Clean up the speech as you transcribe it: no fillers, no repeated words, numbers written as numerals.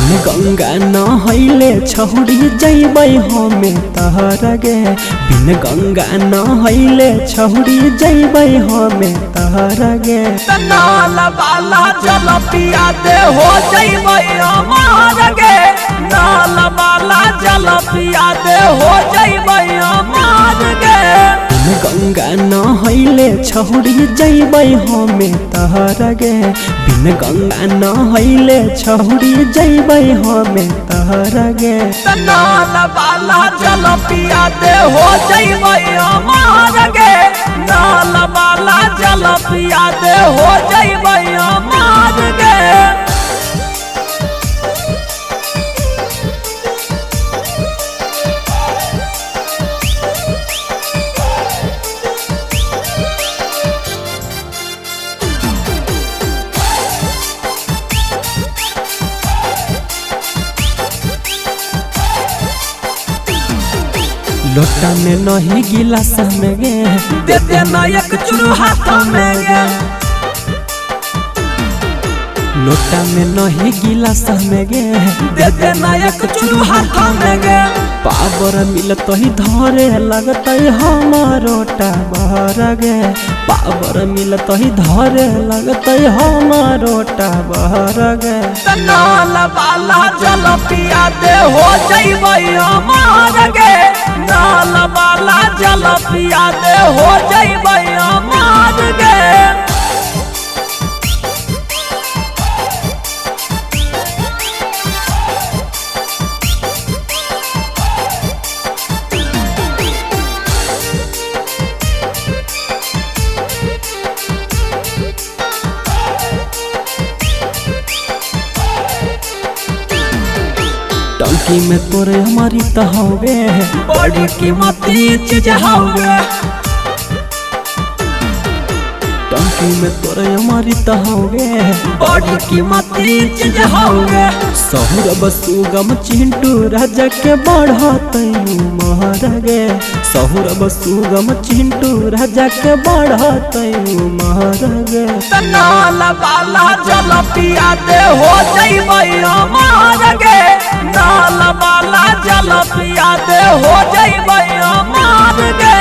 बिन गंगा नहैले छौड़ी जैबै हमे तहर गे। बिन गंगा नहैले छौड़ी जैबै हमे तहर गे। नाल वाला जल पिया दे हो जैबै अमर गे। नाल वाला जल पिया दे हो जैबै अमर गे। बिन गंगा नहैले छौड़ी जैबै हमे तहर गे। बिन गंगा नहैले छौड़ी जैबै हमे तहर गे। नाल वाला जल पिया दे हो जैबै अमर गे। नाल वाला जल पिया दे हो जैबै अमर गे। लोटा में नहीं गिलास में गे, दे देना एक चूरू हाथ में गे। लोटा में नहीं गिलास में गे, दे देना एक चूरू हाथ में गे। पावर मिलत ही धरे लगत हमारो टाबर गे। पावर मिलत ही धरे लगत हमारो टाबर गे। नाल वाला जल पिया दे हो जैबै अमर गे। नाल वाला जल पिया दे हो जैबै अमर गे। टंकी में तोरे हमारी तो हवे, बड़ी कीमती चीज हवे। टंकी में तोरे हमारी तो हवे, बड़ी कीमती चीज हवे। सौरभ सुगम चिंटू राजा के बढ़त उमर गे। सौरभ सुगम चिंटू राजा के बढ़त उमर गे। नाल वाला जल पिया दे हो जैबै अमर गे। नाल वाला जल पिया दे हो जैबै अमर गे।